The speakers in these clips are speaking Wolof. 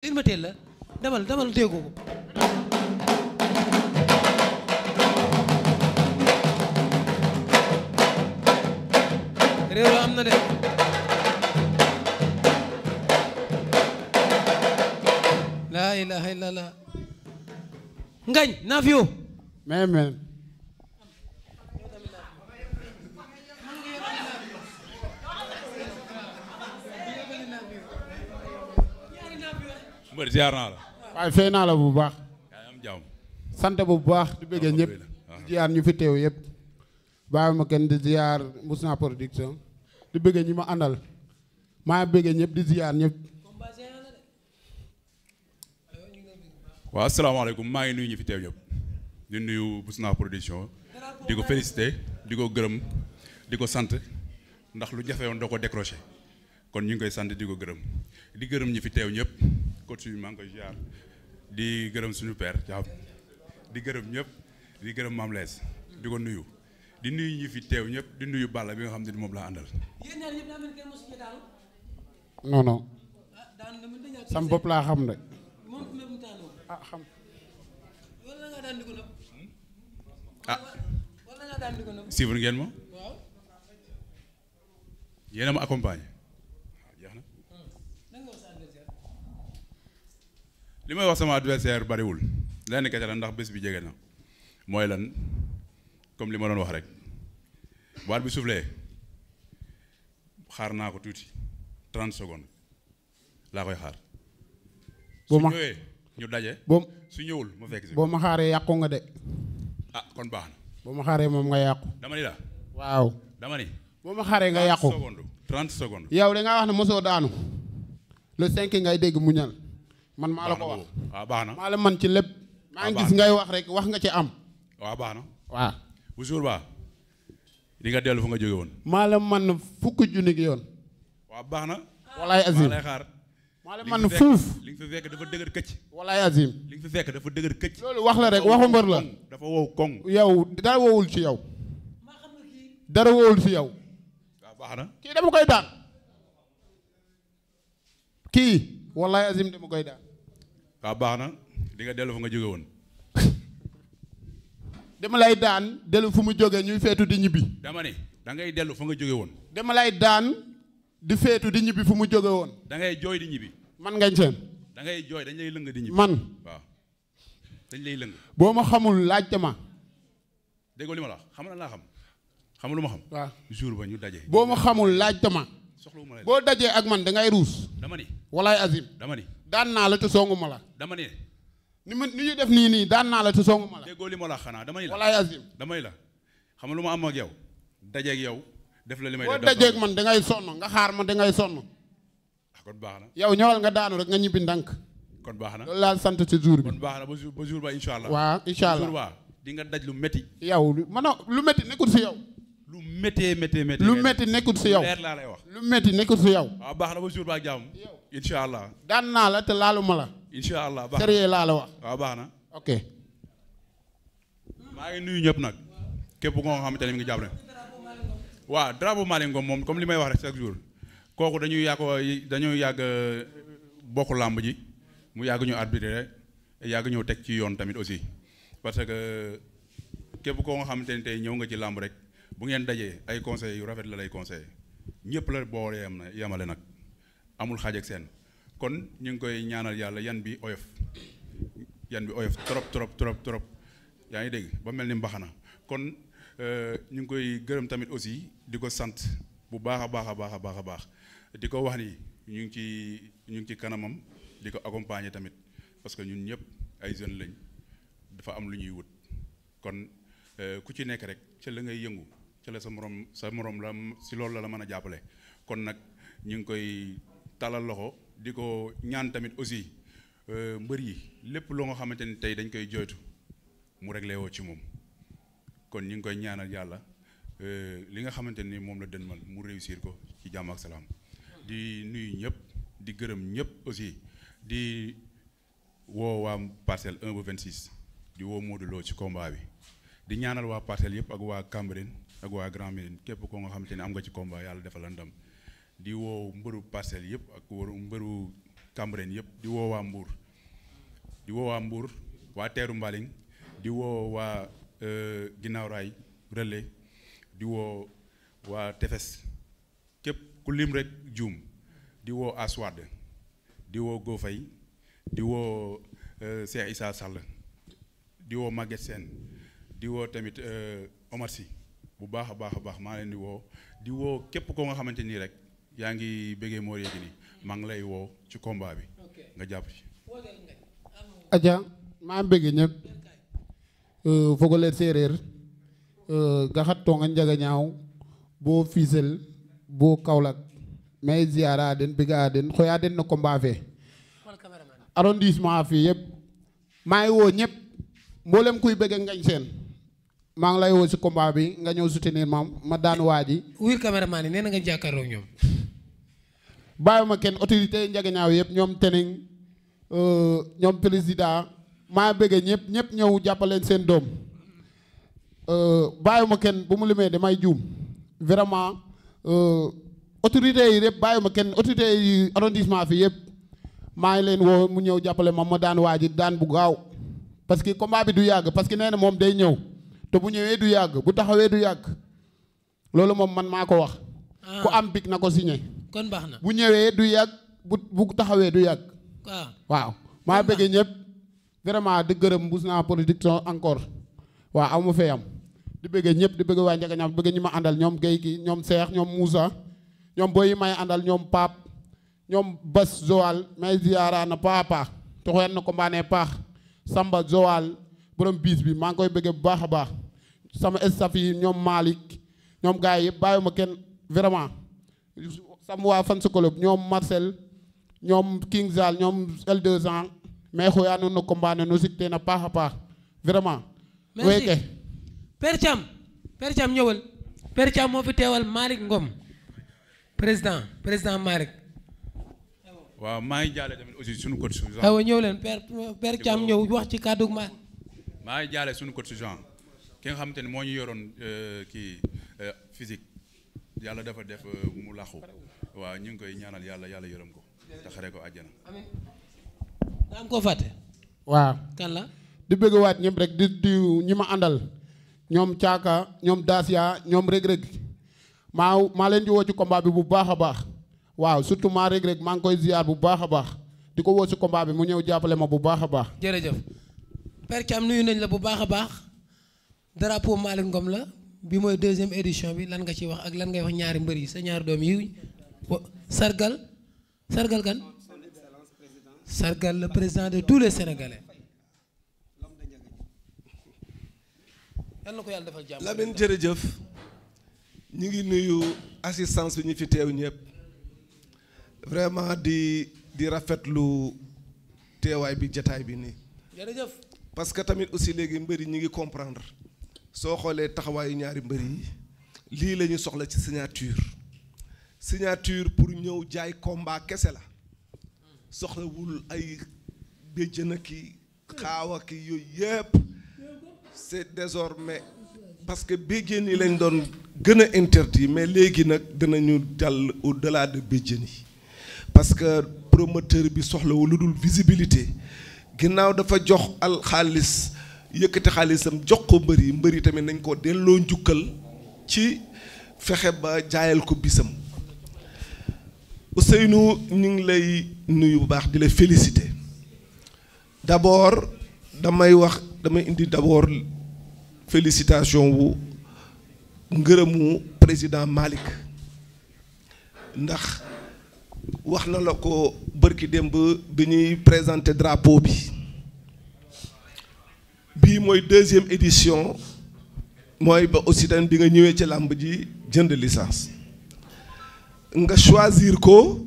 il ma teel la demal téye ko réew la am na de laa ilaha illallah ngañ naa fi yow mais mbër ziar naa la. waaye fay naa la bu baax. yaa am jàmm. sant bu baax di bëggee ñëpp di ziar ñu fi teew yëpp. bàyyi ma kenn di ziar Moussa Production di bëggee ñi ma àndal maa bëggee ñëpp di ziar ñëpp. waaw asalaamaaleykum maa ngi nuyu ñi fi teew ñëpp di nuyu Moussa Production di ko félicité di ko gërëm di ko sant ndax lu jafe woon doo ko décroché kon ñu ngi koy sant di ko gërëm di gërëm ñi fi teew ñëpp coach bi maa ngi koy ziar di gërëm suñu père Diab di gërëm ñëpp di gërëm Mame Less di ko nuyu di nuyu ñi fi teew ñëpp di nuyu Balla bi nga xam ne moom laa àndal. non non sam bopp laa xam de. ah xam. suivre ngeen ma yéen a ma accompagné jeex na li may wax sama adversaire bariwul lenn kese la ndax bés bi jege na mooy lan comme li ma doon wax rek baat bi soufflé xaar naa ko tuuti 30 secondes laa koy xaar. bu ma su ñëwee ñu daje. su ñëwul ma fekk si. boo ma xaaree yàqu nga de. ah kon baax na. boo ma xaaree moom nga yàqu. dama ni la. waaw. dama ni. boo ma xaaree nga yàqu 30 secondes. yow da ngaa wax ne mosoo daanu. le 5 ngay dégg muñal. man maa la ko wax. waaw baax na. maa la man ci lépp. maa ngi gis ngay wax rek wax nga ci am. waaw baax na. waaw. bu jour ba di nga dellu fu nga jóge woon. maa la man fukki junni gi yoon. waaw baax na. walaay azim maa lay xaar. maa la man fuuf. li nga fi fekk dafa dëgër këcc. walaay azim. li nga fi fekk dafa dëgër këcc. loolu wax la rek waxu mbër la. dafa wow koŋ. yow dara wowul ci yow. dara wowul ci yow. waaw baax na. kii dama koy daan. kii walaay azim dama koy daan. waaw baax na di nga dellu fu nga jóge woon. dama lay daan dellu fu mu jógee ñuy feetu di ñibbi. dama ni da ngay dellu fu nga jóge woon. dama lay daan di feetu di ñibbi fu mu jóge woon. da ngay jooy di ñibbi. man ngañ seen. da ngay jooy dañ lay lëng di ñibbi. man waaw dañ lay lëng. boo ma xamul laajte ma. déggoo li ma la wax xam na laa xam lu ma xam. waaw jour ba ñu daje. boo ma xamul laajte ma. soxla ma boo dajee ak man da ngay ruus. dama ni. walaay azim. dama ni. daan naa la te songu ma la. dama ni. ni ñuy def nii daan naa la te songu ma la. déggoo li ma la xanaa dama ni la. walaay azim. damay la xam nga lu ma am ak yow. dajeeg yow def la li may def. boo dajeeg man da ngay sonn nga xaar ma da ngay sonn. kon baax na. yow ñëwal nga daanu rek nga ñibbi ndànk. kon baax na loolu laa sant ci jour bi. kon baax na ba jour ba incha allah. waaw incha allah jour ba di nga daj lu métti. yow lu métti nekkul si yow. lu méttee méttee méttee. lu métti nekkul si yow. leer laa lay wax. lu métti nekkul si yow. waaw baax na ba jour ba ak jàmm. incha allah. daan naa la te laalu ma la. incha allah baax na sérieux laa la wax. waaw baax na. ok. maa ngi nuyu ñëpp nag képp koo xamante ne mi ngi jàpp ne waaw drapeau Malick Ngom moom comme li may wax rek chaque jour kooku dañuy yàgg bokk làmb ji mu yàgg ñu arbitré yàgg ñëw teg ci yoon tamit aussi parce que képp koo nga xamante ne tey ñëw nga ci làmb rek bu ngeen dajee ay conseils yu rafet la lay conseillé ñëpp la boo yemale nag amul xaaj ak seen kon ñu ngi koy ñaanal yàlla yan bi oyof trop yaa ngi dégg ba mel ni mbaxana kon ñu ngi koy gërëm tamit aussi di ko sant bu baax a baax di ko wax ni ñu ngi ci kanamam di ko accompagner tamit parce que ñun ñëpp ay jeunes lañ dafa am lu ñuy wut kon ku ci nekk rek ca la ngay yëngu ca la sa morom la si loolu la mën a jàppale kon nag ñu ngi koy talal loxo di ko ñaan tamit aussi mbër yi lépp loo nga xamante ni tey dañ koy jooytu mu réglé woo ci moom kon ñu ngi koy ñaanal yàlla li nga xamante ni moom la dënmal mu réussir ko ci jàmm ak salaam di nuyu ñëpp di gërëm ñëpp aussi di woo waa parcelle 1 ba 26 di woo Modou Lo ci combat bi di ñaanal waa parcelle yëpp ak waa Cambérène ak waa Grand Médine képp ko nga xamante ni am nga ci combat yàlla defal la ndam di woo mbëru parcelle yëpp ak mbëru Cambérène yëpp di woo waa Mbour di woo waa Mbour waa Teeru Mbaling di woo waa Ginnaaw Raay Relais di woo waa Tefes képp ku lim rek juum di woo Aswad di woo Gofay di woo Cheikh Issa Sall di woo Maguette Sène di woo tamit Omar Sy bu baax a baax maa leen di woo képp koo nga xamante nii rek yaa ngi bëggee Mor Yekini maa ngi lay woo ci combat bi nga jàpp ci. Adja maa bëggee ñëpp fogole séeréer ga xat tonga njaga ñaaw bo Fissel bo Kaolack mais ziara den bëgga den xoya den no combat fe arrondissement fii yëpp maa ngi woo ñëpp mboolem kuy bëgg Ngagne Sène maa ngi lay woo si combat bi nga ñëw soutenir ma daan waa ji. wuyul caméraman yi nee na nga jàkkaarloo ñoom. bàyyiwuma kenn autorité njagañaaw yëpp ñoom Tening ñoom président maa bëgg ñëpp ñëw jàppaleen seen doom bàyyiwuma kenn bu mu limee damay juum vraiment autorité yi yëpp bàyyiwuma kenn autorité yi arrondissement fi yëpp maa ngi leen woo mu ñëw jàppale ma daan waa ji daan bu gaaw parce que combat bi du yàgg parce que nee na moom day ñëw te bu ñëwee du yàgg bu taxawee du yàgg loolu moom man maa ko wax. ku am big na ko signé. kon baax na bu ñëwee du yàgg bu taxawee du yàgg. waaw maa bëggee ñëpp vraiment di gërëm Mbousnaa production encore waaw amu fee am di bëggee ñëpp di bëgg waa Njagañaaw di bëgg ñi ma àndal ñoom Guèye ki ñoom Cheikh ñoom Moussa ñoom boy yi may àndal ñoom Pape ñoom Bas Joal may ziara na papa to xoyan na ko mbaane paax Samba Joal borom biis bi maa ngi koy bëggee bu baax a baax sama staff yi ñoom Malick ñoom gars yi yëpp bàyyiwuma kenn vraiment sama waa fan club ñoom Marcel ñoom King Zal ñoom L200 mais xoyaa noonu na combaane no sikte na paax a paax vraiment merci Père Thiam ñëwal Père Thiam moo fi teewal Malick Ngom président Malick waaw maa ngi jaale tamit aussi suñu coach Jean aywa ñëw leen Père Thiam ñëw wax ci kàddu maa ngi jaale suñu coach Jean ki nga xamante ne moo ñu yoroon kii physique yàlla dafa def mu làqu waaw ñu ngi koy ñaanal yàlla yërëm ko te xare ko àjjana. amiin daa am koo fàtte. waaw kan la. di bëgg waat ñëpp rek di ñi ma àndal ñoom Caaka ñoom Dacia ñoom Reug maa leen di woo ci combat bi bu baax a baax waaw surtout maa Reug maa ngi koy ziar bu baax a baax di ko woo ci combat bi mu ñëw jàppale ma bu baax a baax. jërëjëf Père Thiam nuyu nañ la bu baax a baax drapeau Malick Ngom la bi mooy 2e édition bi lan nga ci wax ak lan ngay wax ñaari mbër yi sa ñaari doom yi sargal kan sargal le président de tous les Sénégalais. yal na ko yàlla defal jàmm. Lamine jërëjëf ñu ngi nuyu assistance bi ñu fi teew ñëpp vraiment di rafetlu teewaay bi jataay bi nii. jërëjëf. parce que tamit aussi léegi mbër yi ñu ngi comprendre soo xoolee taxawaayu ñaari mbër yi lii la ñu soxla ci signature pour ñëw jaay combat kese la soxlawul ay béjjën ki xaawa ki yooyu yëpp. c'est désormais parce que béjjén yi lañ doon gën a interdit mais léegi nag dinañu dal au-delà de béjjén yi parce que promoteur bi soxlawul lu dul visibilité ginnaaw dafa jox xaalis yëkkati xaalisam jox ko mbër yi tamit nañ ko delloo njukkal ci fexe ba jaayal ko bisam Ousseynou ñu ngi lay nuyu bu baax di la féliciter d'abord damay indi d'abord félicitation wu ngërëmu président Malick ndax wax na la ko bërki démb bi ñuy présenter drapeau bi bii mooy 2e édition mooy ba aussi tamit bi nga ñëwee ci làmb ji jënd licence nga choisir ko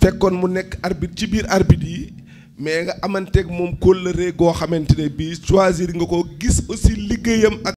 fekkoon mu nekk arbitre ci biir arbitre yi mais nga amanteeg moom kóllëre goo xamante ne bii choisir nga ko gis aussi liggéeyam ak